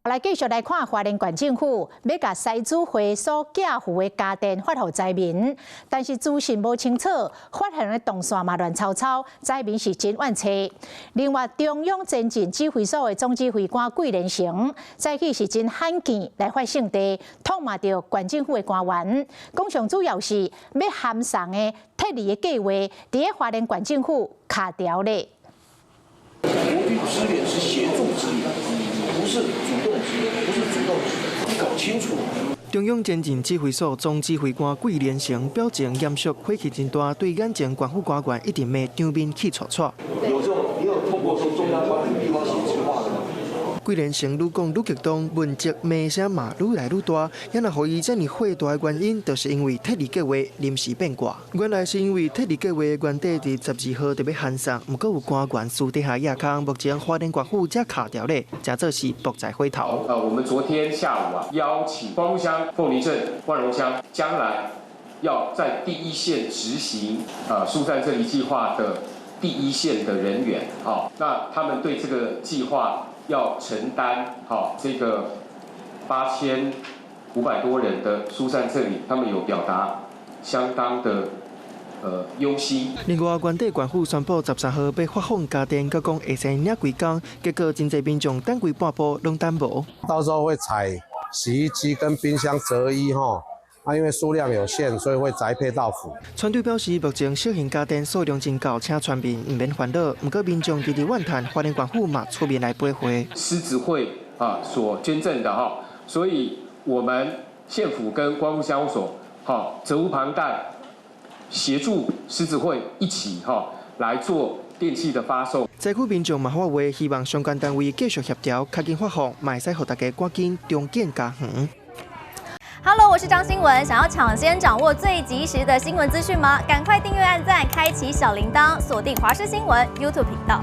來繼續來看花蓮縣政府欲共獅子會所寄付的家電發予災民，但是資訊無清楚，發放的動線嘛亂糟糟，災民是真怨氣。另外，中央前進指揮所的總指揮官桂連成，早起是真罕見來發性地，痛罵著縣政府的官員，講上主要是欲函送的撤離的計劃，佇咧花蓮縣政府卡條咧。國軍支援是協助支援，不是主動支援，不是主動支援，你搞清楚。中央前進指揮所總指揮官桂連成表情嚴肅，火氣真大，對眼前縣府官員一直罵，場面氣掣掣。有這種，你有通過說中央關於地方行計劃的嗎？桂連成愈講愈激動，問責罵聲嘛愈來愈大。也若予伊遮爾火大的原因，就是因為撤離計劃臨時變卦。原來是因為撤離計劃原底佇12號就欲函送，毋過有官員私底下壓空，目前花蓮縣府才卡著咧，誠做是木在火頭。我們昨天下午啊，邀請光復鄉、鳳林鎮、萬榮鄉，將來要在第一線執行啊疏散撤離計劃的第一線的人員，好，那他們對這個計劃要承擔好這個8500多人的疏散撤離，他們有表達相當的憂心。另外，原底縣府宣布13號欲發放家電，閣講會先領幾工，結果真濟民眾等規半晡攏等無。到時候會採洗衣機跟冰箱擇一吼，啊，因為數量有限，所以會宅配到府。團隊表示，目前小型家電數量真夠，請村民毋免煩惱。毋過民眾直直怨嘆，花蓮縣府嘛出面來賠貨。獅子會啊所捐贈的哈，所以我們縣府跟光復鄉所哈責無旁貸，協助獅子會一起哈來做電器的發送。災區民眾嘛發話，希望相關單位繼續協調，較緊發放，嘛會使予大家趕緊重建家園。 Hello，我是張新聞，想要搶先掌握最及時的新聞資訊嗎？趕快訂閱、按讚、開啟小鈴鐺，鎖定華視新聞 YouTube 頻道。